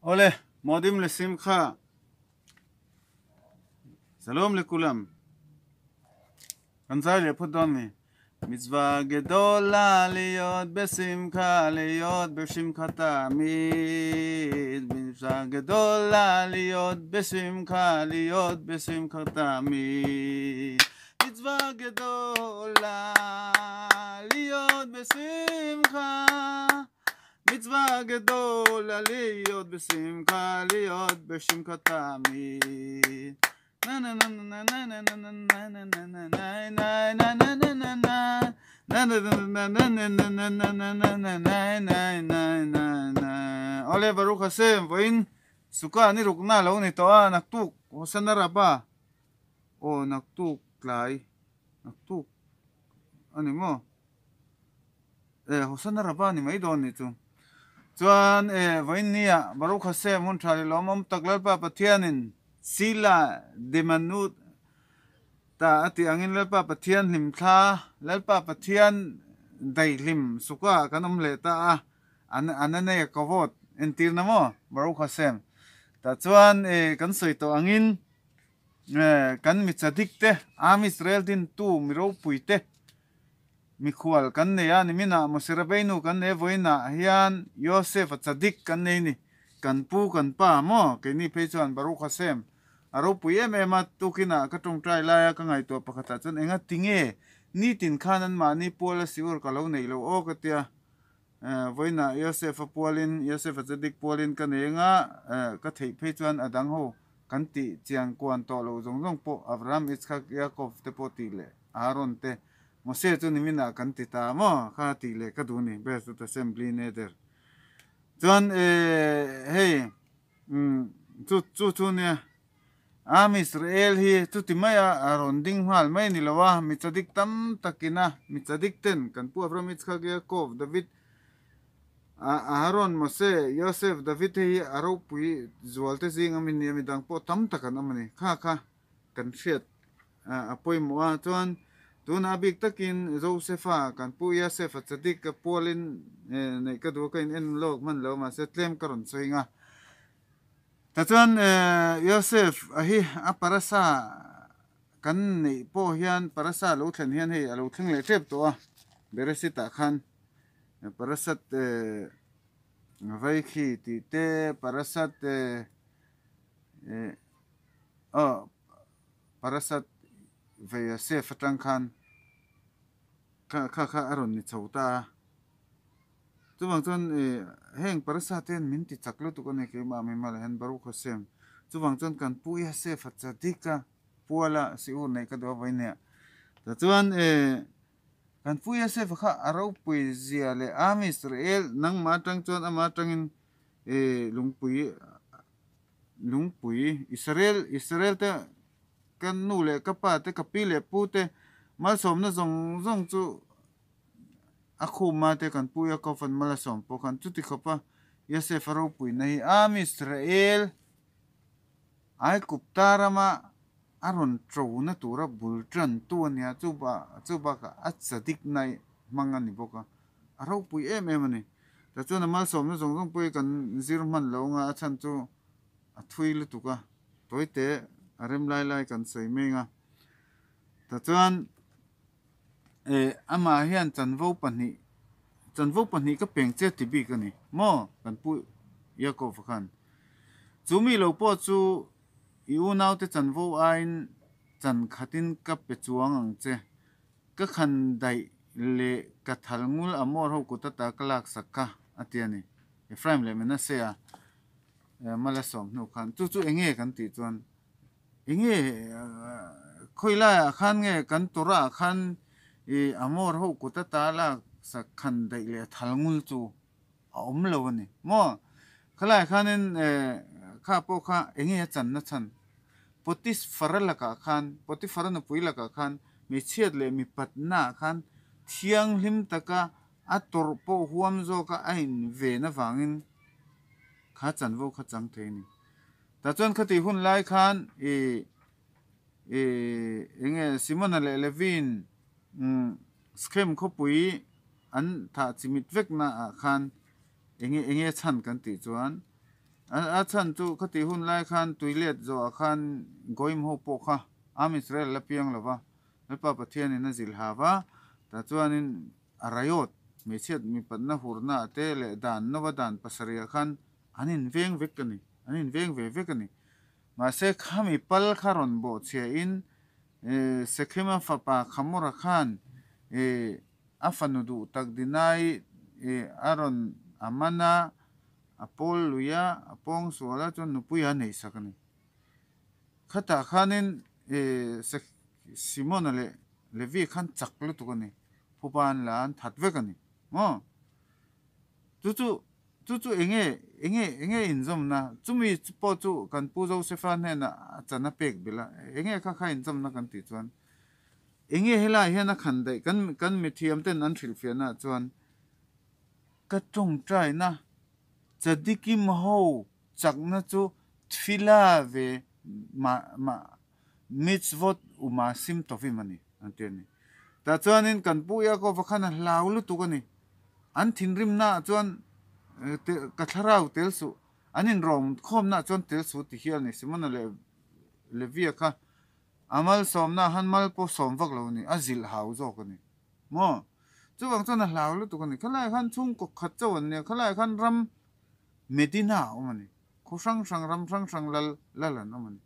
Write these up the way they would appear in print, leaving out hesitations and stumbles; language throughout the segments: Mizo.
Awle, Moadim le Simcha, Shalom le kulam. Kan zai leh phawt dawn mi. Mitzvah gedola liyot besimcha liyot besimcha tamid. Mitzvah gedola liyot besimcha liyot besimcha tamid. Mitzvah gedola liyot besimcha. Mitzvah gedola liyot besimcha liyot besimcha tamid. Na na na na na na na na na na na na na na na na na na. Na na na na na na na na na na na na na na na na. Awle Baruch Hashem vawiin suka ni rukna lo ni tawh a naktuk Hosana Rabba aw naktuk tlai naktuk a ni maw e Hosana Rabba ni mai dawn ni chu chuan e vawiin nia Baruch Hashem hun tha leh lawmawm tak Lalpa Pathianin Sila Demanut ta a tih angin Lalpa Pathian hlim thla, Lalpa Pathian daihlim suka kan awm leh ta a, an Ananei Kavod entirna maw Baruch Hashem tah chuan e kan sawi tawh angin e kan mi chadik te Am Israel dintu mi ropui te mikhual kan nei a niminah Mose Rabbeinu kan nei a vawiinah hian Yosef a chadik kan nei ni kan pu kan pa maw keini phei chuan Baruch Hashem a ropui em em a tukinah ka tawngtai laia ka ngaihtuah pakhatah chuan enga tinge nitin khan anmahni puala siur ka lo neih loh aw ka tia vawiinah Yosef a pualin Yosef a chadik pualin ka nei anga ka theih phei chuan a dang ho kan tih chiang kuan tawh loh zawng zawng pawh Abraham Yitzhak Yaakov te pawh tih leh Aaron te Mose chu niminah kan ti ta maw kha tih leh ka duh ni Best Assembly Nether chuan hei Chu chu chu nia, Am Israel hi chuti maia a rawn ding nghal mai ni lo a, mi chadik tam takina mi chadik ten kan pu Abraham, Yitzhak, Yaakov, David, Aharon, Mose, Yosef, David te hi a ropui zual te zing awm in nia, midang pawh tam tak an awm a ni. Kha kha kan hriat a pawimawh a, chuan tunah a bik takin Josefa kan pu Yasef-a chadik a pualin neih ka duh a, ka in en lawk hman lo mahse tlem ka rawn sawi ang a. Tichuan Yosef a hi a parasa kan neih pawh hian parasa lo thlen hian hei a lo thleng leh tep tawh a, Beresitah khan parasat Vaikhi tih te parasat Aw Parasat Vayasef atang khan kha kha kha a rawn ni chho ta a, chuvang chuan ih heng Parasat hian min ti chak lutuk a ni keimah mimal ah hian Baruch Hashem chuvang chuan kan pu Yasef a chadik a puala siur neih ka duh a vawinia tah chuan ih kan pu Yasef kha a ropui zia leh Am Israel nangmah atang chuan amah atangin ih lungpui Lungpui, Israel, Israel te ka nu leh ka pa te, ka pi leh pu te malsawmna zawng zawng chu a khuma te kan pu Yaakov-a'n mal a sawm pawh khan chuti khawpa Yosef-a ropuina hi Am Israel Aigupta rama a rawn ṭona tura bul ṭantu a nia, chu bakah a chadikna hmang a ni bawk a, a ropui em em a ni. Tah chuan a malsawmna zawng zawng pawh hi kan zir hman lo anga a chhan chu a thui lutuk a, tawite a rem lai lai kan sawi meng a. Tah chuan eh amah hian chanvo pahnih chanvo pahnih ka peng che ti bik a ni maw kan pu Yaakov khan. Chu mi lo pawh chu i unaute chanvo aiin chan khatin ka pe chuang ang che. Ka khan daih leh ka thal ngul a mawr ho kut ata ka lak sak kha a ti a ni. Ephraim leh Manasseh a mala sawm hnu khan chu chu enge kan tih chuan enge khawi laiah khan nge kan Torah ah khan i a mawr ho kut ata lak sak khan daih leh thal ngul chu a awm lo a ni maw? Khalaiah khanin kha pawh kha enge a channa chhan Potifara lakah khan, Potifara nupui lakah khan hmeichhiat leh mipatnaah khan thianghlim taka a tawrh pawh huam zawka a inven avangin kha chanvo kha chang thei a ni. Tah chuan khati hun lai khan ih ih eng nge Simona leh Levi'n Schem khawpui an thah chimit veknaah khan eng nge eng nge chhan kan tih chuan. A chhan chu khati hun lai khan tuilet zawhah khan Goim ho pawh kha Am Israel la piang lo va, Lalpa Pathianin a zilh ha va, tah chuanin a raiawt hmeichhiat mipatna hurna ah te leh dan nova dan pasarihah khan an inveng vek a ni, an inveng ve vek a ni. Mahse khami pal kha rawn bawhchhia in Sekhema fapa Khamora khan a fanu duh tak Dinai a rawn a man a, a pawl lui a, a pawng sual a chuan nupui a neih sak a ni. Khatah khanin Simona leh Levi khan chak lutuk a ni, phupa an la an that vek a ni maw? Chu chu chu chu enge enge enge inzawmna chumi pawh chu kan Pu Josefa hnenah a chan a pek belh a, enge kha kha inzawmna kan tih chuan enge helaiah hian a khan daih kan kan mithiam ten an hrilhfiahnaah chuan ka tawngtaina Tzadikim ho chakna chu tfila ve ma ma mitzvot u maasim tovim a ni, an ti a ni. Tah chuanin kan Pu Yaakova khan a hlau lutuk a ni. An thinrimnaah chuan ka thlarau tel suh, an inrawm khawmnaah chuan tel suh ti hial a ni. Simona leh Levia kha a malsawmnaah han mal pawh sawm vak lo a ni, a zilh hau zawk a ni. Maw? Chuvang chuan a hlau lutuk a ni. Khalaiah khan chhungkaw khat chauh an nia, khalaiah khan ram Medina a awm a ni. Khaw hrang hrang, ram hrang hrang lal lal an awm a ni.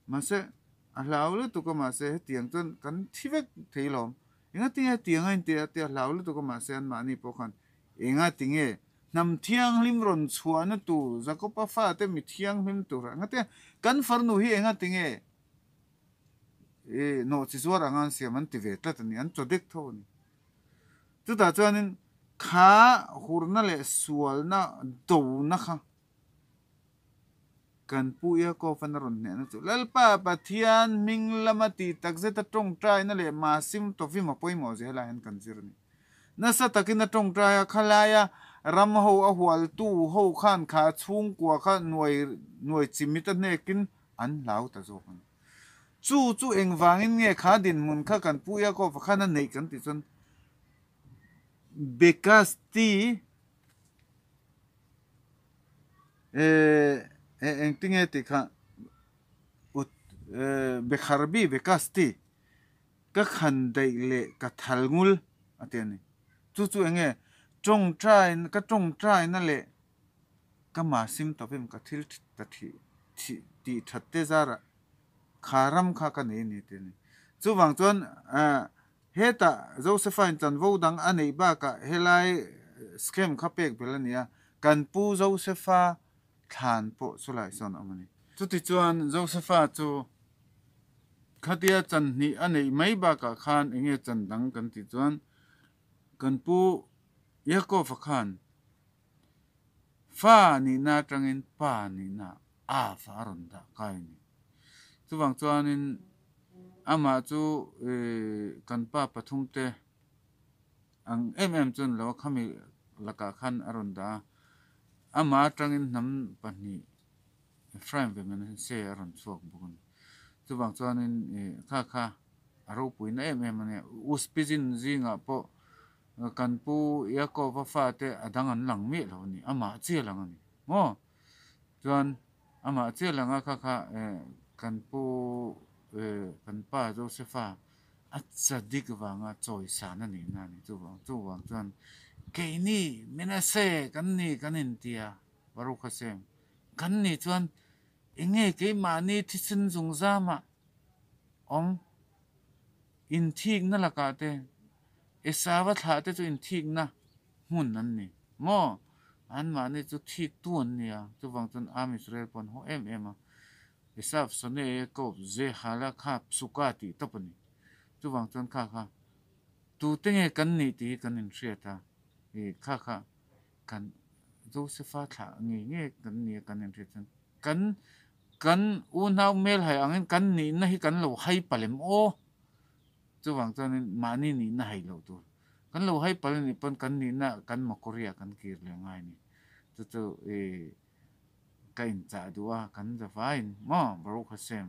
Mahse, a hlau lutuk a, mahse hetiang chuan kan thi vek thei lawm. Engatinge hetiang a inti a tia hlau lutuk a, mahse anmahni pawh khan engatinge hnam thianghlim rawn chhuahna tur Jakoba fate mi thianghlim tur engatinge kan farnu hi engatinge i nawhchi zuar anga an siam an ti ve tlat a ni, an chaw dek tho a ni. Chutah chuanin kha hurna leh sualna dona kha kan Pu Yaakov-an a rawn hnehna chu Lalpa Pathian hming lama tih takzeta tawngtaina leh Masim Tovim a pawimawh zia helaiah hian kan zir a ni. Nasa takin a tawngtai a, khalaia ram ho a hualtu ho khan kha chhungkua kha nuai nuai chimit a hnekin an hlau ta zawk a ni. Chu chu engvangin nge kha dinhmun kha kan Pu Yaakov-a khan a neih kan tih chuan Bekasti engtinge tih kha ut Bekharbi Bekasti ka khan daih leh ka thal ngul a ti a ni. Chu chu enge tawngtai ka tawngtaina leh Ka mah sim tawpin ka thil ta thih thih tih that te zarah kha ram kha ka nei a ni ti a ni. Chuvang chuan hetah Josephine chanvo dang a neih bakah helai scam kha pek belh a ni a, kan pu Josepha thlan pawh chulai sawn a awm a ni. Chutichuan Josepha chu khatia chan hnih a neih mai bakah khan enge chan dang kan tih chuan kan pu Yaakov-a khan Fa nihna atangin pa nihna a fa a rawn dah kai a ni. Chuvang chuanin amah chu kan pa pathumte ang em em chuan lo a khami lakah khan a rawn dah a, amah atangin hnam pahnih Ephraim ve Manasseh a rawn chhuak bawk a ni. Chuvang chuanin kha kha a ropuina em em a nia. Uspizin zingah pawh Kan pu Yaakova fate a dang an lang miah lo a ni, amah chiah lang a ni maw? Chuan amah chiah lang a kha kha kan pu kan pa Josepha a chadik vanga chawisan a nih na a ni chuvang chuvang chuan keini Menase kan ni kan intia Baruch Hashem kan nih chuan enge keimahni thisen zungzamah awm Inthikna lakah te, Esava thlah te chu inthikna hmun an ni maw? Anmahni chu thiktu an ni a, chuvang chuan Am Israel pawh an haw em em a. Esav Sone Yakob Ze Hala kha Psuka tih tawp a ni. Chuvang chuan kha kha tute nge kan nih tih hi kan inhriat a, ih kha kha kan Josepha thlah ngei ngei kan ni a kan inhriat chuan kan Kan unau hmelhai angin kan nihna hi kan lo hai palh em aw? Chuvang chuanin mahni nihna hai loh tur. Kan lo hai palh anih pawn kan nihna kan Makoria kan kir leh ngai a ni. Chu chu i ka inchah duh a, kan zavaiin maw Baruch Hashem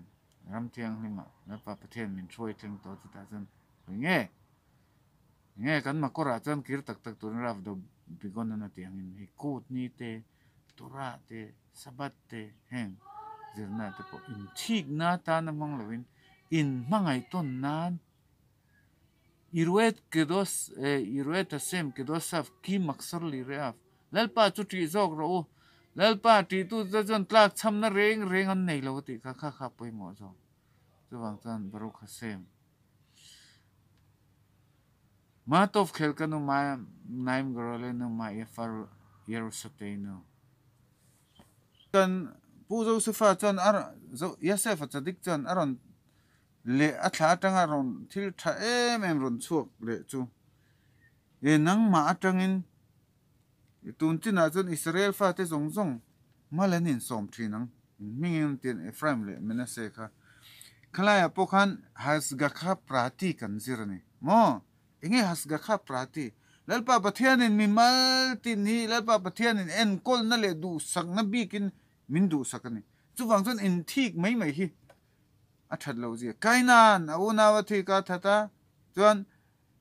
ram thianghlimah Lalpa Pathian min hruai thleng tawh chutah chuan eng nge? Eng nge kan Makorah chuan kir tak tak turin Rav Bigonan a tih angin hei kut ni te. Torah te, Sabbath te heng zirna te pawh inthikna atana hmang loin inhmangaih tawn nan Iruet kedos Iruet Hashem kedosav ki maksor lireav Lalpa chu ṭih zawk rawh u, Lalpa ṭihtu te chuan tlak chhamna reng reng an nei lo a tih kha kha kha pawimawh zawk. Chuvang chuan Baruch Hashem. Ma tov khel ka nu ma naim garole nu ma yafar Yerushateinu. Chuan Pu Josefa chuan a Yosefa chadik chuan a rawn leh a thla atanga rawn thil tha em em rawn chhuak leh chu e nangmah atangin tun chinah chuan Israel fate zawng zawng mal an insawm thin ang hmingin tian Ephraim leh Manasseh kha khalaiah pawh khan Hasgakha Prati kan zir a ni maw enge Hasgakha Prati Lalpa Pathianin mi mal tin hi Lalpa Pathianin enkawlna leh duhsakna bikin min duhsak a ni chuvang chuan inthik mai mai hi a that loh zia. Kainan a unau a thik a that a, chuan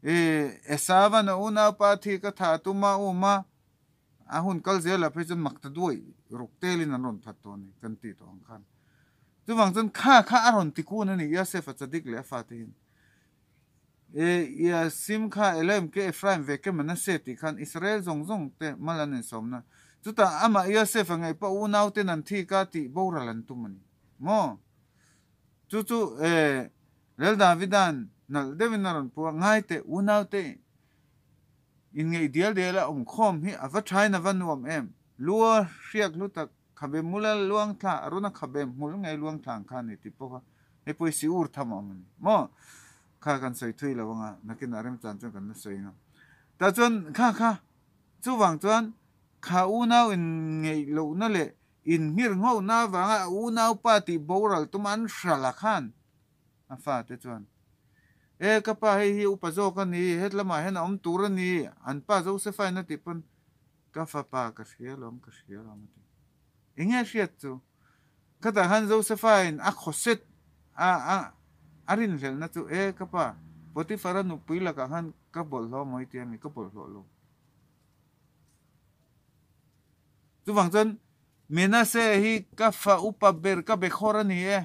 Esavan a unaupa a thik a tha a tum a, um a, a hun kal zel ah phei chuan mak ta duai ruk telin an rawn that tawh a ni kan tih tawh ang khan. Chuvang chuan kha kha a rawn ti kun a ni Yosef a chadik leh a fate hian. Yasim kha Elohim ke Ephraim ve ke Manasseh tih khan Israel zawng zawng te mal an insawmna. Chutah amah Yosef a ngaih pawh unauten an thik a tih boral an tum a ni. Maw? Chu chu e, Lal Davida'n nalh deuhin a rawn puh a, Ngai teh, unaute inngeih dial dial a awm khawm hi a va thain a va nuam em? Lua hriak hlu tak, khabe mula luang thla, a runa khabe hmul ngei luang thla ang kha a ni tih pawh kha hei pawh hi si ur tham a awm a ni. Maw? Kha kan sawi thui lo anga, nakinah remchan chuan kan la sawi ang a. Tah chuan kha kha, chuvang chuan kha unau inngeih lohna leh Inhmir nghawhna avanga a unaupa tih boral tum an hralh a khan a fate chuan, E ka pa hei hi upa zawk a ni, hetlamah hian a awm tur a ni, an pa Josephine a tih pawn ka fapa ka hria alawm, ka hria alawm a ti. Enge a hriat chu? Khatah khan Josephine a khawset a a a rinhlelhna chu, E ka pa, Potiphar-a nupui lakah khan ka bawlhhlawh mawi tia mi, ka bawlhhlawh lo. Chuvang chuan Menase hi ka fa upa ber ka be khawr a ni e.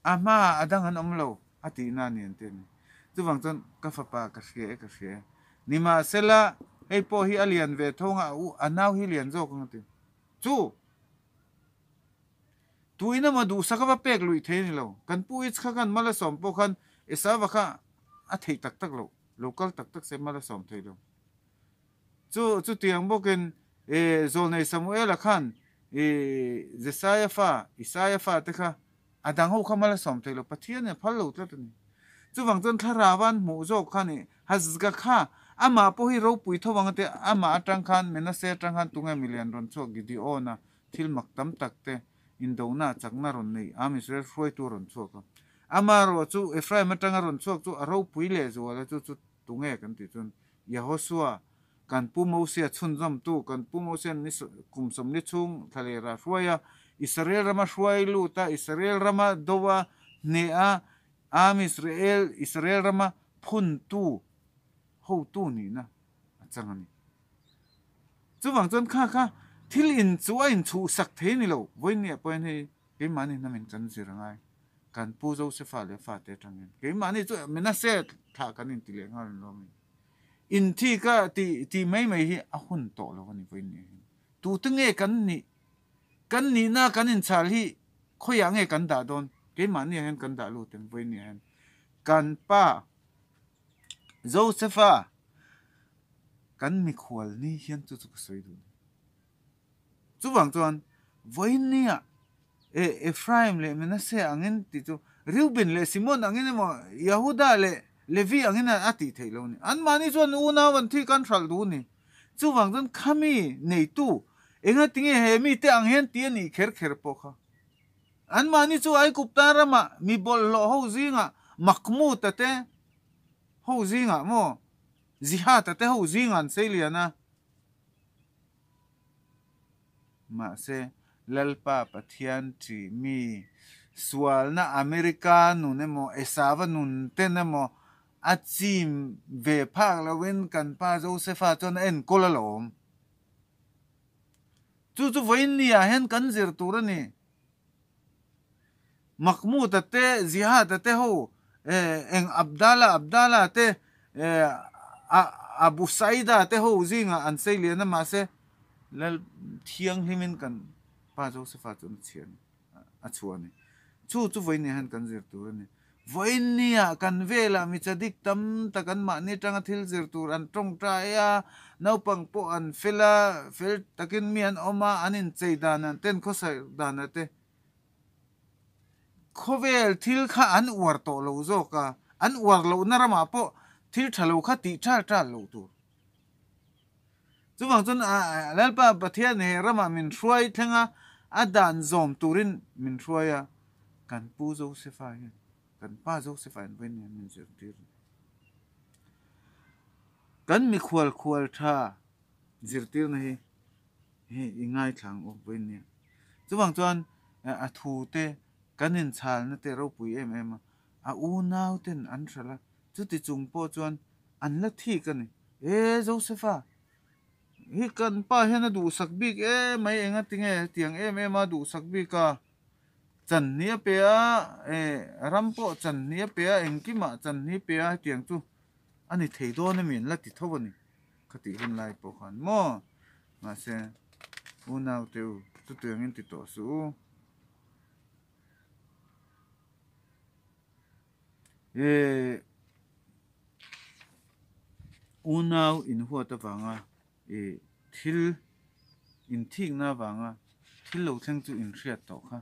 A hmaah a dang an awm lo a tihna a ni an ti a ni. Chuvang chuan ka fapa ka hria e ka hria e. Nimahsela hei pawh hi a lian ve tho ang a, a nau hi lian zawk ang a ti. Chu! Tuin emaw duhsak a va pek luih thei a ni lo. Kan pu Itzhak khan Malasawm pawh khan Esauva kha a theih tak tak lo. Lo kal tak tak se Malasawm thei lo. Chu chutiang bawkin e Zawlnei Samuela khan e Jesaia fa, Isaia fa te kha a dang ho kha mal a sawm thei lo, Pathian in a phal lo tlat a ni. Chuvang chuan thlarau an hmuh zawk khan e Hasga kha amah pawh hi ropui tho ang a tia, amah atang khan Menase atang khan tunge milian rawn chhuak Gideon-a thil mak tam tak te indona chakna rawn nei Am Israel hruaitu a rawn chhuak a. Amaherawh chu Ephraim atanga rawn chhuak chu a ropui lehzual a, chu chu tunge kan tih chuan Yehosua, kan pu Mosia chhunzawmtu, kan pu Mosia'n ni kum sawmli chhung thlalera hruai a, Israel rama hruai lut a, Israel rama do a, hneh a, Am Israel, Israel rama phuntu, hotu nihna a chang a ni. Chuvang chuan kha kha thil in chu a inchhuhsak thei a ni lo, vawiin pawh hian hei keimahni hnamin kan zir angai. Kan pu Josefa leh fate atangin keimahni chu Menase thlah kan inti leh nghal an lawm in. Inthi ka ti ti mai mai hi a hun tawh lo a ni vawiin ni hian. Tute nge kan nih kan nihna kan inchhal hi khawiah nge kan dah dawn keimahni ah hian kan dah lut em vawiin ni ah hian. Kan pa Josefa kan mikhual ni hian chu chu ka sawi duh a ni. Chuvang chuan vawinia e Ephraim leh Manasseh angin tih chu Reuben leh Simon angin emaw Yehuda leh Levi angin a tih theih lo a ni. Anmahni chuan unau an thi kan hralh duh a ni. Chuvang chuan khami neitu enga tinge he mite ang hian ti a nih kher kher pawh kha. Anmahni chu Aigupta ramah mi bawlhhlawh ho zingah Makmuta te ho zingah maw Zihata te ho zingah an seilian a. Mahse, Lalpa Pathian ṭih mi, sualna America nun emaw, Esava nun ten emaw a chim ve phak loin kan pa Josefa chuan a enkawl alawm. Chu chu vawiin ni ah hian kan zir tur a ni. Mahmud-a te, Jihad-a te ho, eng Abdallah Abdallah te, Abu Saida te ho zingah an sei lian a, mahse Lal thianghlimin kan pa Joseph-a chu an chhiar a ni, a chhuah a ni. Chu chu vawiin ni ah hian kan zir tur a ni. Vawiin ni ah kan velah mi chadik tam tak an mahni atanga thil zir tur an tawngtai a, naupang pawh an fel a, fel takin mi an awm a, an inchei danah te, an khawsa danah te Khawvel thil kha an uar tawh lo zawk a, an uar lohna ramah pawh thil tha lo kha tih ṭal ṭal loh tur. Chuvang chuan Lalpa Pathian he ramah min hruai thleng a, a dan zawm turin min hruai a, kan pu Josefa hian, kan pa Josefa hian vawiin hian min zirtir a ni. Kan mikhual khual tha zirtirna hi Hei i ngaithla ang awk vawiin nia. Chuvang chuan a thu te kan inchalna te ropui em em a, a unau ten an hralh a, chuti chung pawh chuan an la thik a ni. E Josepha, hi kan pa hian a duhsak bik em mai, enga tinge hetiang em em a duhsak bik a, chan hnih a pe a, e ram pawh chan hnih a pe a, engkimah chan hnih a pe a, hetiang chu a ni thei dawn a mi an la ti tho a ni. Khatih hun lai pawh khan maw? Mahse, unaute u, chutiangin ti tawh suh u. He unau inhuat avanga i thil inthikna avanga thil lo thleng chu inhriat tawh kha.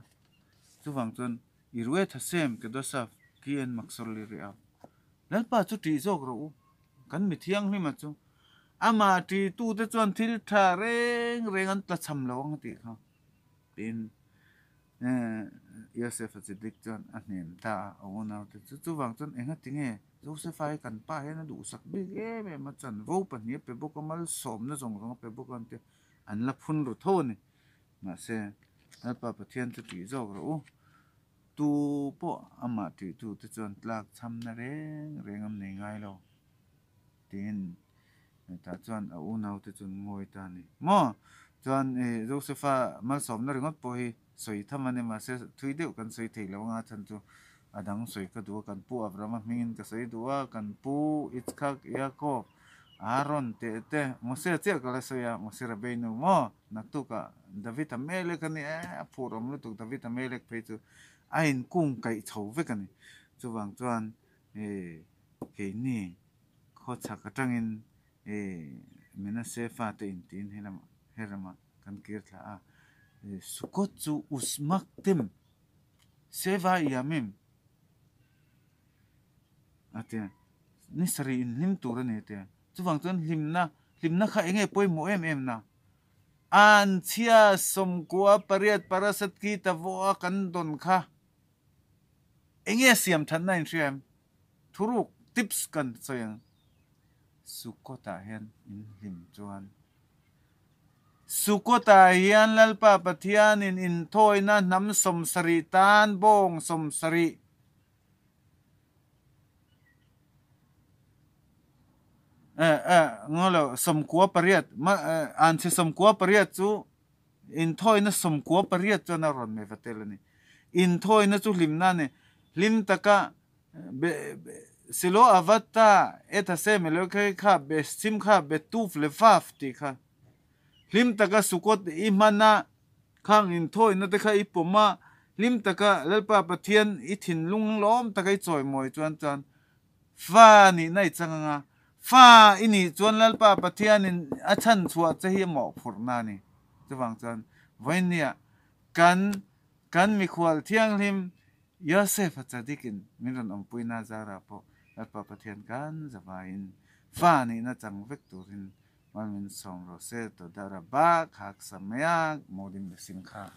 Chuvang chuan i ruai tha sem Kedosaf ki en maksawr li rih a. Lalpa chu ṭih zawk rawh u. Kan mi thianghlima chu amah ṭitute chuan thil ṭha reng reng an tlachham lo ang a tih kha tiin Yosefa Chidik chuan a hnem ta a, a unaute chu. Chuvang chuan engati nge Josefa hi kan pa hian a duhsak bik em em a, chanvo pahnih a pe bawk a, malsawmna zawng zawng a pe bawk a an tia, an la phun ru tho a ni. Mahse, Lalpa Pathian chu ṭih zawk rawh u. Tu pawh amah ṭihtute chuan tlak chhamna reng reng an nei ngai lo tiin tah chuan a unaute chu an ngawi ta a ni maw? Chuan Josefa malsawmna ringawt pawh hi sawi tham a ni mahse thui deuh kan sawi thei lo anga chhan chu a dang sawi ka duh a, kan pu Abrahama hmingin ka sawi duh a, kan pu Yitzchak, Yaakov, Aaron teh te Mosea chiah ka la sawi a, Mose Rabbeinu maw? Naktukah David a Melek a ni e, a phur awm lutuk David a Melek phei chu a inkung kaih chho vek a ni. Chuvang chuan keini khawchhak atangin Menashe fate intiin helamah heramah kan kir thla a. Sukkot chu Usmaktim Seva Yamim a tia, ni sarih inhlim tur a ni a tia. Chuvang chuan hlimna, hlimna kha eng nge pawimawh em em na? An chhia 98 parasat ki ta vawh a kan dawn kha eng nge siam thatna in hria em? Thuruk, tips, kan sawi ang. Sukkot-ah hian in hlim chuan Sukkot-ah hian Lalpa Pathianin inthawina hnam 70 tan bawng 70 Ngolo 98 anchhe 98 chu inthawina 98 chuan a rawn meva tel a ni. Inthawina chu hlimna a ni. Hlim taka Silo Avatta Ethase Melokhe kha Beschim kha Betuf le Vaf tih kha hlim taka Sukkot i hman a, khang inthawina te kha i pawm a, hlim taka Lalpa Pathian i thinlung lawm taka i chawimawi chuan chuan Fa nihna i chang anga, fa i nih chuan Lalpa Pathianin a chhan chhuah che hi a mawhphurhna a ni. Chuvang chuan vawinia kan kan mikhual thianghlim Yosef-a chadikin min rawn awmpuina zarah pawh Lalpa Pathian kan zavaiin fa nihna chang vek turin mal min sawm rawh se, Toda Rabba, Khak Sameach, Modim le Simcha.